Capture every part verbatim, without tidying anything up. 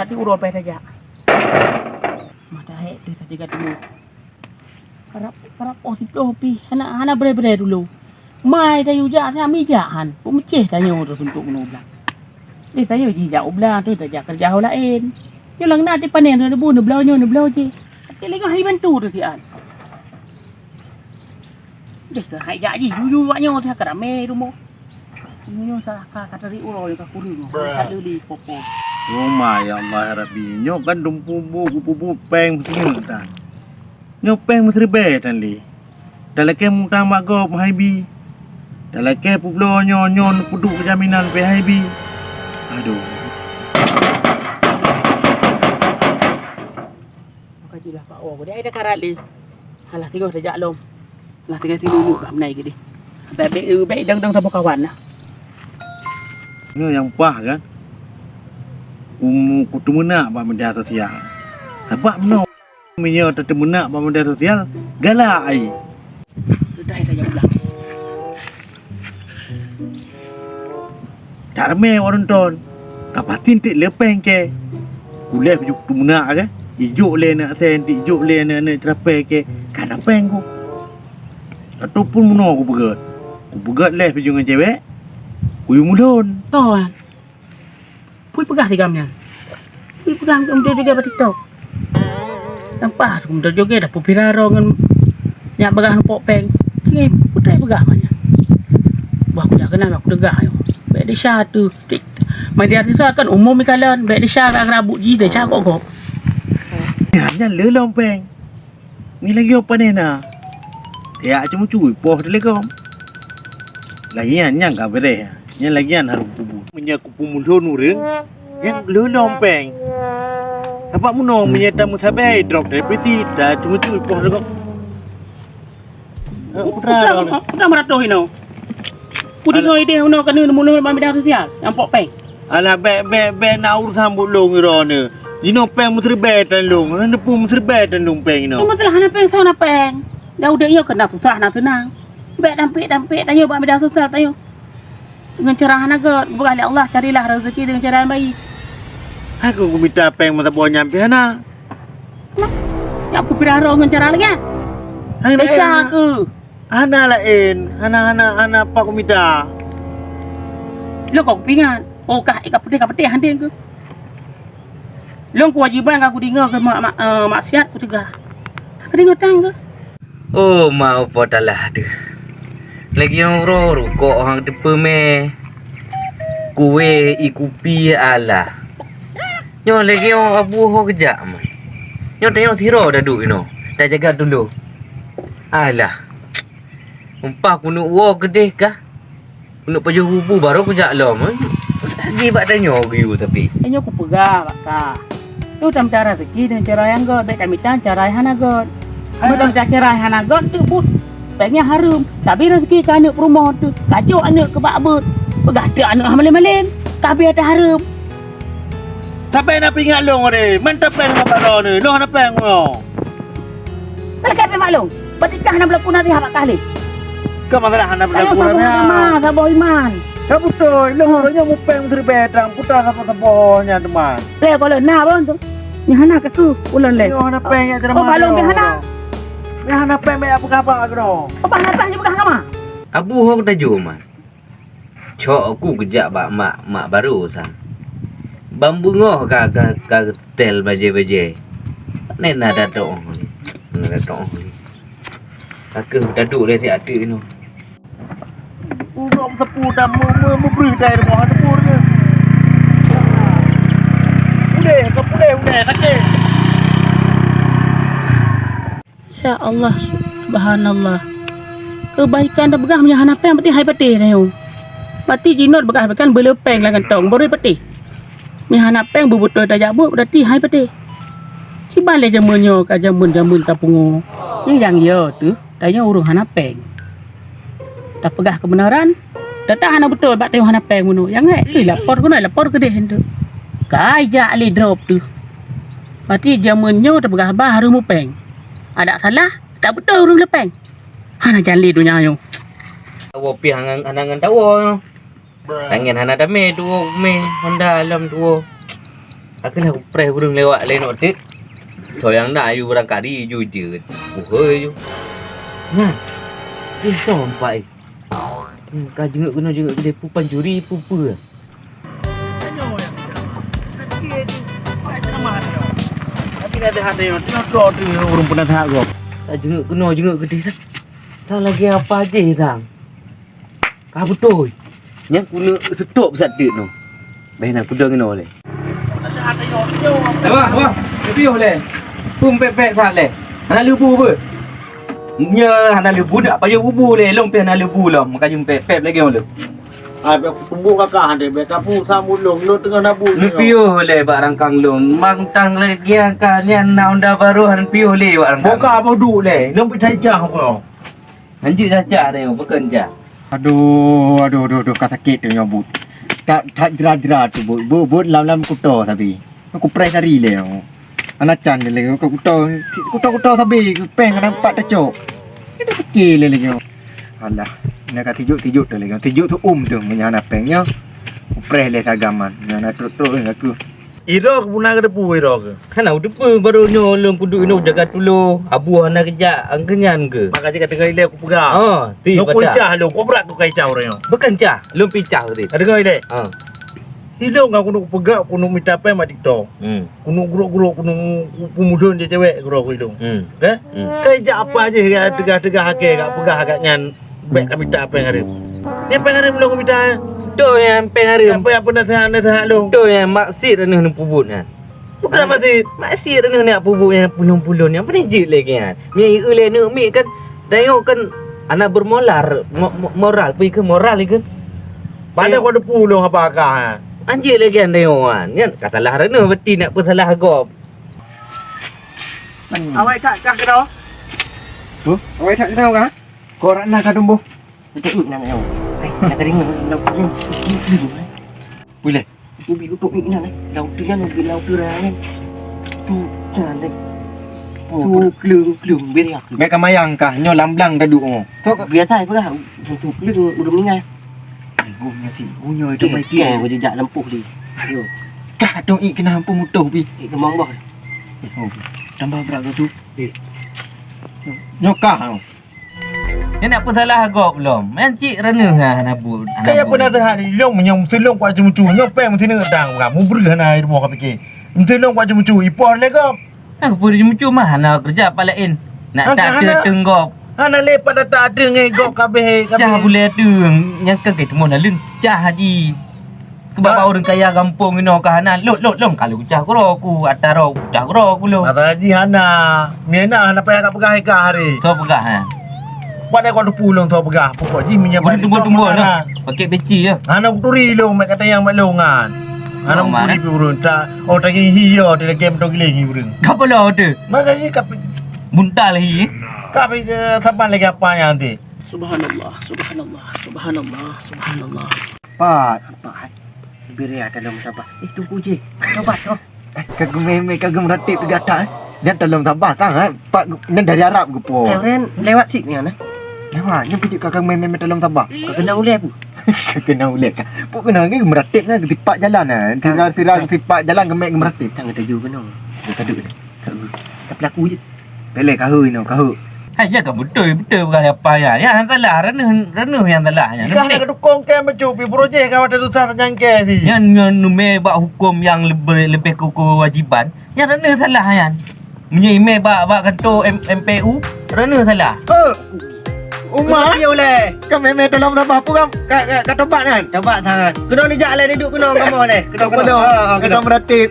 Di uroe pih tajak. Mata hek teuh tajak dulu. Karab, karab poh siplôh pih hana, hana bre-bre dulu. Mai tayue jak, sami jak han. Peumeucéh tanyoe teuh suntok keunoe blang. Lé tanyoe jih jak u blang tu tajak keureuja ho laén. Nyoe lam na ti panen tu neubloe nyoe neubloe jih. Até lé nyoe hai bantu teuh siat. Deh keuhai jak jih, yuyu awak nyoe teuh ka ramé rumoh. Nyoe salah ka, ka tari uroe ka kureueng. Ka deuli popo. Ruma ya Allah ya Rabbi, nyoe kan dumpu bu kupubu péng meuteumé tan. Nyoe péng meusiribèe tan lé. Talakèe mutang bak gob hai bi. Talakèe peubloe nyoe, nyoe neupeuduek jaminan pih hai bi. Aduh. Maka jilah Pak Wo, dia ada karat lé. Alah, singoh tajak lom. Alah, tinggai sini dulu, dah menai ke deh. Baik, baik, baik, dang, dang saboh kawan lah. Nyoe nyang paih kan? Kumu-, kuteumeunak bak media sosial. Sabab meunoe meunyoe tateumeunak bak media sosial, galak ai. Sudah saya ulang. Tak ramé ureueng nonton. Ka pasti enteuk le péng kèe. Kulèh baju kuteumeunak kèe. Ijok lé aneuk sen, ijok lé aneuk-aneuk ceurapèe kèe. Ka na péng ku. Ataupun meunoe kupeugèt. Kupeugèt lé baju ngon cewek. Kuyue mulhon. Toh, Wan. Pui peugah sigam nyan. Pui peugah untuk joget bak TikTok. Nampak tu untuk joget dah pupira ro ngon nyak bagah pok péng. Ngi putai peugah mah nyan. Bah aku dah kenal aku degah nyoe. Bèk desya tu. Tik-, media sosial kan umum ikalon, bèk desya rak rabut ji desya kok gop. Nyan, nyan le lom péng. Ni lagi opan na. Ya cuma cui poh Telekom. Lagi nyan nyang ka bereh. Nyan lagi nyan harus kubu. Meunyoe kupeumulhon ureueng, nyang lulom péng. Apa meunoe meunyoe tameusabai drop dari peti, ta cuma cui poh Telekom. Eh, putra. Putra, putra meuratoh inoe. Kudeungoe idéh unoe keuneuk neumulhon bak media sosial, nyang pok péng. Alah, bèk, bèk, bèk na urusan buet lôn ngon droeneuh. Jinoe péng meusiribèe tan lôn, hana neupeu meusiribèe tan lôn péng inoe. Cuma masalah hana péng, soe hana péng. Dah udép nyoe keunan susah, hana seunang. Bèk dampék-dampék tanyoe bak media sosial tanyoe. Dengan cara hana gèt, geupeugah lé Allah, carilah rezeki dengan cara yang baik. Aku kumita péng meusaboh nyan pih hana. Nah, nyak peupira roh ngon cara lagèe nyan. Hai, Aisyah, hai, aku. Hana laén, hana, hana, hana apa kumita. Lôn ka kupeuingat. Oh, kah, eh, ka peudeh, ka peudeh, handeng keuh. Lôn keuwajiban ka kudeungoe keu mak, mak, eh, maksiat kucegah. Ka kudeungoe tan keuh. Oh, ma upo talah deuh. Lagèe nyang uroe rukok hang teupeu mé. Kuweh i kupi alah. Nyoe lagèe nyang abu ho geujak mah. Nyoe tanyoe sidroe taduek inoe. Tajaga tulông. Alah. Umpah keuneuk woe keudeh kah? Keuneuk pajoh bubu barô kujak lom, eh? Lagi bak tanyoe geuyue tapi. Tanyoe kupeugah bak kah. Lôn tamita raseuki deungon cara nyang gèt, bèk tamita cara nyang hana gèt. Meunyoe tamita cara nyang hana gèt, teuk buet. Bèk nyan hareuem. Tabi raseuki keu aneuk peurumoh teuh, kajok aneuk keu bak beuet. Peugah teuk aneuk hana malém-malém. Kabi ata hareuem. Sabe na peuingat lôn, Ade. Man tapéng ngon bak droeneuh. Lôn hana péng ngon. Ka lagèe pih maklum, beutikah hana beulaku na riah bak kah lé. Ka masalah hana beulaku na riah. Saboh iman, saboh iman. Ka beutôi, lôn uroe nyoe mupéng meusiribèe trang putra saboh-saboh nyan teuma. Lé, kalau na bon tu. Nyan hana kaku, ulôn lé. Nyoe hana péng nyak ceramah. Oh, balong pih hana. Nyan hana péng, bèk peugah bak droe. Oh, hana péng, peugah hana ma. Abu ho tajok, man. Cok ku geujak bak mak, mak barô sa. Ban beungoh ka, ka, ka seutèl bajèe-bajèe. Nèk na datong. Na datong. Ka keuh taduek lé siat teuk inoe. Ureueng teupeu dan meu-, meu-, meubreuh dai rumoh teupeu nyoe. Puléh, ka puléh, puléh, sakét. Ya Allah, subhanallah. Keubaikan tapeugah meunyoe hana péng, berarti hai patéh tanyoe. Berarti jinoe tapeugah kan beu le péng lam kantong, baru patéh. Meunyoe hana péng, beubeutôi tajak buet, berarti hai patéh. Kiban lé jameun nyoe ka jameun-jameun tapungo. Nyan nyang yo teuh, tanyoe ureueng hana péng. Tapeugah keubeunaran, teutap hana beutôi bak tanyoe hana péng bunoe. Nyang ék teuh lapor keunoe, lapor keudeh teuh. Ka ijak lé drop teuh. Berarti jameun nyoe tapeugah haba harôh mupéng. Adak salah, tak beutôi ureueng le péng. Hana jan lé donya nyoe. Tawoe pih angan, angan tawoe nyoe. Tangen hana damé tuwoe mé, honda lom tuwoe. Akhé na kupreh ureueng lewat lé nyoe cit. Soe nyang na ayu barangkali ju jeuet. Uhôi ju. Nyan. Ih, soe empat, eh. Hmm, ka jingeuet keunoe jingeuet keudeh, peue pancuri, peue-peue. Ka jingeuet keunoe jingeuet keudeh, sang. Sang lagèe apa jih, sang? Ka beutôi. Nyan keuneuk seutôk beusateuk nyoe. Bèk na peudong inoe lé. Wah, wah, piôh lé. Peumpék-pék that lé. Hana leubu beuh. Nyoe hana leubu, nak pajoh bubu lé. Lôn pih hana leubu lom, maka jeumpék-pék lagèe nyoe lé. Ai, bèk kutumbok kakak, han deh, bèk kapu samulông, lôn teungoh nabu. Neupiôh lé bak rangkang lôn. Mantang lagèe ka nyan na onda barô, han piôh lé bak rangkang. Boka boh duek lé, lôn pih thai cah ko. Hanjeuet cah-cah teuh, bukon cah. Aduh, aduh, aduh, aduh, ka sakét teuh nyoe buet. That, that jra-jra teuh buet. Buet, buet lam-lam kuto sabe. Kupreh sari lé nyoe. Hana can lé nyoe, ka kuto, kuto-kuto sabe, péng hana pat tacok. Kita pike lé nyoe. Alah, nyoe ka tijuk-tijuk teuh lé nyoe. Tijuk teuh um teuh meunyoe hana péng nyoe. Kupreh lé sagaman. Nyoe hana trok-trok lé aku. Iro keu puna keu teupeu iro keu? Hana teupeu, barô nyoe lôn kuduek inoe jaga tulo, abu hana geujak, angkeu nyan keu. Maka jika deungoe ilèe kupeugah. Oh, ti. Lôn kucah lôn, kobra ku kai cah ureueng nyoe. Bukon cah, lôn pih cah tadi. Ka deungoe ilèe? Ha. Ilôn ka keuneuk peugah, keuneuk mita péng bak TikTok. Hmm. Keuneuk grok-grok, keuneuk peumudon cewek-cewek keudroe ilôn. Hmm. Kan? Hmm. Kai jak apa jih ka teugah-teugah akhé ka peugah agak nyan. Bèk ka mita péng hareuem. Nyan péng hareuem lôn ka mita, eh? Toh nyang péng hareuem. Apa nyang peunaseuhat-naseuhat lôn? Toh nyang maksiet droeneuh neupeubuet nyan. Bukan maksiet. Maksiet droeneuh neuk peubuet nyang pulon-pulon nyan. Peue jeuet lé nyan? Miet ieu lé neuk miet kan. Tanyoe kan hana bermoral, mo-, mo-, moral, peue ikeu moral ikeu. Padahai kau deupeu lôn apa kah, eh? Anjeuet lé nyan tanyoe nyan. Nyan ka salah droeneuh, berarti neuk peusalah gob. Awai that kah keunoe? Huh? Awai that keunoe kah? Kok rak na ka tumboh? Untuk ni nak nyoe. Hai, nak teringat nak. Boleh. Ubi untuk ni nak. Lau tu kan, ubi lau tu dah kan. Tu kan deh. Tu klung klung beri aku. Bèk ka mayang kah, nyoe lam blang dah duek. Tu biasa apa kah? Tu klung udah meninggal. Ibu nyoe si, ibu nyoe itu mai tiang. Kau jejak lempuh di. Yo. Kah dong ik kena ampun mutoh pi. Ik kemang bah. Oh, tambah berat ke tu? Eh. Nyoe kah. Nyan nak peusalah gob lom. Nyan cit reuneuh ha, hana buet. Kaya pun dah sehat ni, lom meunyoe meuseulông kuat ceumucu. Nyoe péng meusineuk dang, bukan mubreuh hana rumoh ka pike. Meuseulông kuat ceumucu, ipoh lé gob. Nah, peue ceumucu mah hana keureuja pat laén. Nak tak hana, teung gob. Hana lé pat ata teung gob kabeh, kabeh. Cah bulèe teung, nyang ka geuteumoh naleueng cah haji. Keu bak-bak ureueng kaya gampông inoe ka hana, lôn, lôn, lôn, ka lôn kucah keudroe ku, ata droe kucah keudroe ku lôn. Masa jih hana, mina hana payah ka peugah ika hari. Soe peugah, ha? Buat dah kau teupeu lôn soe peugah, pokok jih minyak bak tumbuh-tumbuh nah. Pakai peci ya. Hana kuturi lôn, mak kata nyang mak lôn kan. Hana kuturi pi ureueng, tak, oh, tak gigi ya, dia lagi motor giling ni ureueng. Kapa lah tu? Maka jih ka buntal hi. Ka pi saban lagi apa nyang nanti? Subhanallah, subhanallah, subhanallah, subhanallah. Pat. Pat. Biri ada dalam sabar. Eh, tunggu je. Coba tu. Eh, kagum meme, kagum ratib gata, eh. Nyan tolong sabar sangat. Pak, nyan dari Arab ke po? Eh, orang lewat sini, ya, nah. Lewat, nyan pijak kagum meme tolong sabar. Kau kena uleh apa? Kena uleh. Pok kena ni meratib nah, ketipak jalan nah. Sira-sira ketipak jalan gemek meratib. Tang kata ju kena. Kadu. Tapi aku je. Pelek kahoi no, kahoi. Hai, ya kan beutôi, beutôi bukan apa ya. Ya, yang salah, renuh, renuh yang salah. Ya, ikah nak dukung ke mecu, pi projek kau ada dosa terjangkai sih. Yang numé bak hukum yang lebih, lebih ke kewajiban. Yang renuh salah, yan. Meunyoe imé bak, bak kantor M-, M P U, renuh salah. Eh, Uma, iya uleh. Kami mé tolong sabar, apa kam, ka, ka, ka tobat kan? Tobat sangat. Kena dijak leh, duduk kena kamu leh. Kena, kena. Kena. Ha, ha, kena. Kena meratib.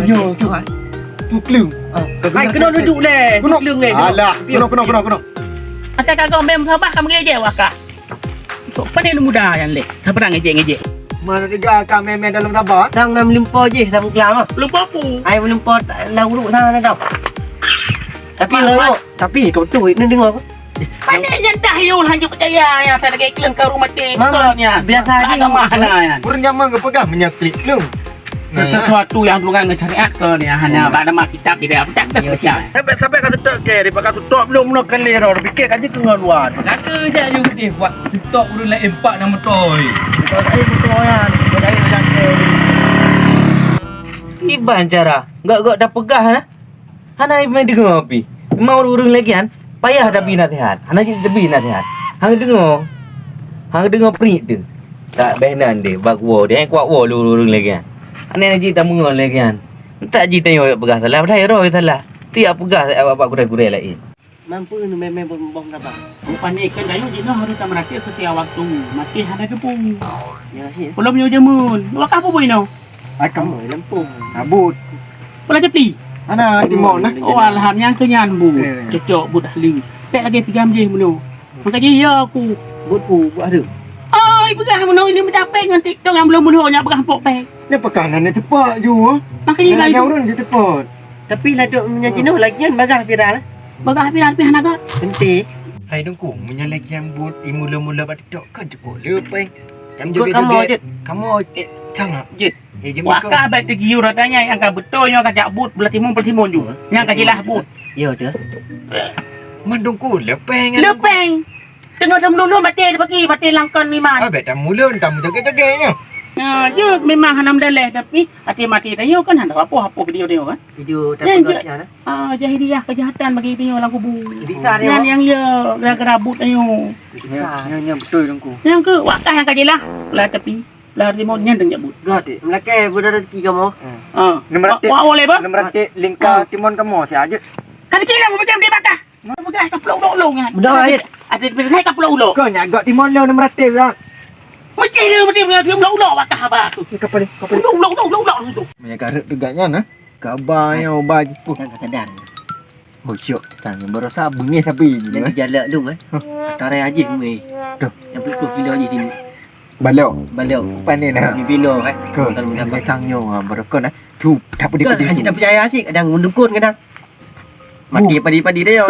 Yo, tu hai. Tu klung. Hai, kena duduk leh. Kena. Tu klung leh. Alah, kena, kena, kena, kena. Asai kagak mem sabar kamu ngejek wakak. Sok pandai lu muda yang leh. Sabar ngejek-ngejek. Mana tiga kami mem dalam sabar? Tang nam limpo je sama kelam ah. Limpo apa? Hai limpo lau uruk sana dah. Tapi mak, mak. Tapi kau tu ni dengar apa? Pandai je dah yul hanjuk percaya ya saya lagi kleng ka rumah teh. Mama, ya. Biasa aja. Ada mana ya? Urang nyaman ke pegang menyaklik lu. Sesuatu yang bukan ngecariat ke ni hanya pada mak kitab tidak apa tak percaya. Sampai sampai ka setok ke, di baka setok belum nak kali dah fikir kaji ke luar. Kata je you deh buat setok urang lain empat nama toi. Kalau saya betul ya, kalau saya jangan. Kiban cara gok-gok tapeugah na? Hana imeung deungoe pih. Memang ureueng-ureueng lagèe nyan payah tabi naseuhat. Hana jeuet tabi naseuhat. Hana deungoe. Hana deungoe prit teuh. Tak beh nan deh, bak woe deh, kuat woe lé ureueng-ureueng lagèe nyan. Hana jeuet tameungon lagèe nyan. Entak jih tanyoe peugah salah, padahai roh salah. Tiep peugah bak gurèe-gurèe laén. Mampu neumè-mè boh gabang. Rupanya ikan kayu jinoe harus tameuratéb setiap waktu. Maté hana geupung. Ya, sih. Belum nyoe jameun. Wakah peue bunoe? Ai kamoe lempung. Abot. Bola japli. Ana timon nah. Oh, alham nyang keu nyan bu. Eh. Cocok buet ahli. Tek lagèe tiga jih bunoe. Maka jih ya aku. Buet pu, buet hareuem. Ai, peugah bunoe ini meudapat ngon TikTok nyang belum bunoe nyak peugah pok pek. Nya peugah nan teupot ju. Maka jih lain. Ureueng di teupot. Tapi ladok meunyoe jinoe lagèe nyan bagah viral. Bagah viral pih hana gèt. Penting. Hai Teungku, meunyoe lagèe nyan buet imula-mula bak TikTok kan cukup le peng. Jam joget-joget. Kamoe jeuet. Kamoe, eh, sangat. Jeuet. Eh, jam Wah, ka abang teugiur tanya nyang ka beutôi nyoe ka jak buet beulatimun-beulatimun ju. Nyang ka jeulaih buet. Ya, dah. Man Teungku, le peng. Le peng. Teungoh lôn lôn maté pagi, maté langkon iman. Ah, bèk tamulon, tamu joget-joget nyoe. Nah, jeuet memang hana meudaleh, tapi até maté tanyoe kan hana apa-apa video tanyoe kan. Video ya, tapeugah ya. Ah, jahiliyah kejahatan bagi tanyoe lam kubu. Bisa dia. Nyan nyang ya gara-gara buet tanyoe. Bisa. Nyan, nyan beutôi Teungku. Nyang ke wakah nyang ka jeulaih lah tapi lah timun nyan deungon buet. Gah dek, melakèe budak rezeki kamoe. Ah. Wa, wa, boleh bah? Neumeratik lingka timon kamoe siat jeuet. Kan kira macam dia bakah. Peugah ka pulo ulo-ulo nyan. Beudôh, Ait. Ada peugah ka pulo ulo. Kau nyak gok timon lôn neumeratik lah. Mesti dia mesti dia ulo-ulo bakah abah tu. Ni kapal ni, kapal ni. Ulo, ulo, ulo, ulo, ulo. Meunyo ka rhot teuga nyan, eh? Kaba nyang uba jipuh. Kan ka sadar. Oh, cok, sang barosa beungèh sabe ni. Nanti jalak dong, eh. Tarai aja meh. Tuh. Yang puluh kilo aja sini. Balok. Balok. Panen dah. Bibino, eh. Kau. Kalau mendapat tang nyoe, ha, baroka dah. Tu, tak pedih-pedih. Kan hanya tak percaya sih, kadang mendukun kadang. Mati padi-padi dah ya.